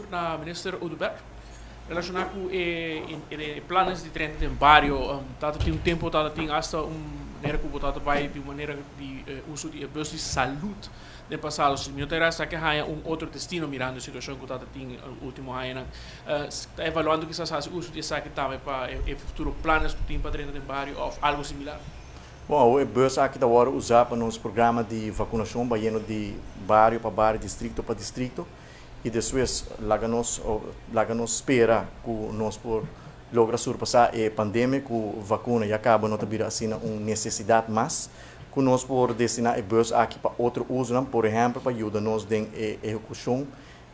Sigur na Minister Oduber. Relaciona cu e planes di drenta den bario, tata tin un tempo tata tin hasta un manera cu bo tata bay di un manera di uso di e bus di salud den pasado. Si mi no ta era esaki haya un otro destino mirando e situacion cu tata tin ultimo añanan. Ta evaluando kisas haci uso di esaki tambe pa e futuro planes cu tin pa drenta den bario of algo similar? Bon, awor e bus aki ta wòrdu usá pa nos programa di vakunashon bayendo di bario pa bario, distrikto pa distrikto i despues laga nos laga nos spera ku nos por logra surpasá e pandemia ku vakuna ya kaba no ta bira asina un nesesidat mas ku nos por destiná e bus aki pa otro usonan, por ehèmpel pa yuda nos den e ehekushon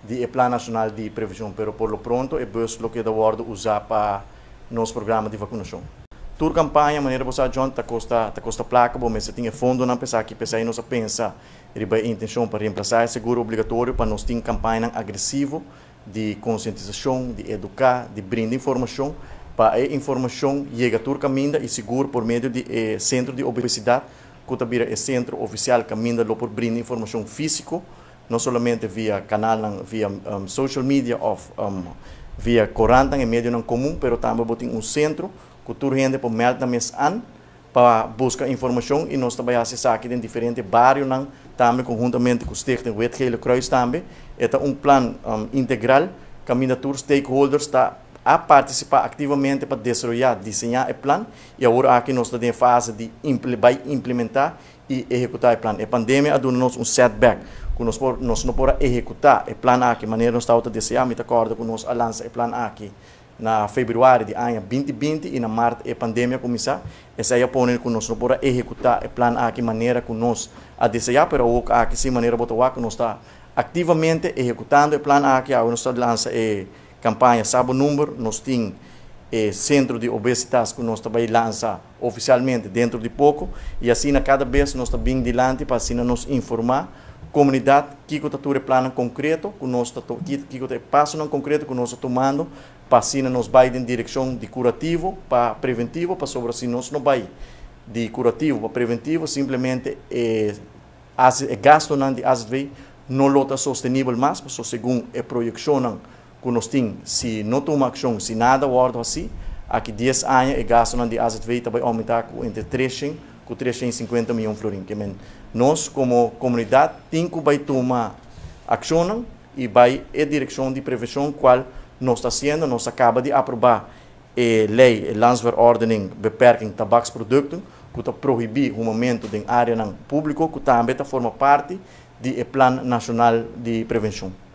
di e Plan Nashonal di Prevenshon, pero por lo pronto e bus lo keda wòrdu usá pa nos programa di vakunashon. Tur kampaña, manera bo sa John, ta kosta ta kosta plaka, bo mester tin e fondonan pa esaki, p'esei nos a pensa riba e intenshon pa reemplasá e seguro obligatorio pa nos tin kampañanan agresivo di konsientisashon, di eduká, di brinda informashon, pa e informashon yega tur kaminda i sigur por medio di e sentro di obesidat ku ta bira e sentro ofisial kaminda lo por brinda informashon físiko no solamente via kanalnan via social media òf via korantnan e medionan komun, pero tambe bo tin un sentro ku tur hende por mèld nan mes an pa buska informashon i nos ta bai hasi esaki den diferente barionan tambe konhuntamente ku Stichting Wit Gele Kruis tambe. E ta un plan integral kaminda tur stakeholders ta a partisipá aktivamente pa desaroyá, diseñá e plan i awor aki nos ta den e fase di bai implementá i ehekutá e plan. E pandemia a duna nos un setback ku nos por nos no por a ehekutá e plan aki manera nos tabata deseá. Mi ta kòrda ku nos a lansa e plan aki na febrüari di aña 2020 i na mart e pandemia a kuminsá. Esei a pone ku nos no por a ehekutá e plan aki manera ku nos a deseá, pero awor aki si manera bo ta wak ku nos ta aktivamente ehekutando e plan aki. Awe nos ta lansa e kampaña Sa Bo Number, nos tin e sentro di obesitas ku nos ta bai lansa ofisialmente dentro di poko i asina kada bes nos ta bin dilanti pa asina nos informá komunidat kiko ta tur e plannan konkreto ku nos ta kiko ta e pasonan konkreto ku nos ta tumando pa asina nos bai den direkshon di kurativo pa preventivo, pasobra si nos no bai di kurativo pa preventivo simplemente e e gastonan di azv no lo ta sostenibel mas, pasobra segun e proyekshonnan ku nos tin si no tuma akshon, si nada wòrdu hasí, aki 10 aña e gastonan di azv ta bai oumentá ku entre 300 ku 350 mion florin. Ke men nos komo komunidat tin ku bai tuma akshonnan i bai e direkshon di prevenshon kual nos ta hasiendo. Nos a kaba di aprobá e lei, e Landsverordening Beperking Tabaksproducten, ku ta prohibí humamentu den áreanan públiko, ku tambe ta forma parti di e Plan Nashonal di Prevenshon.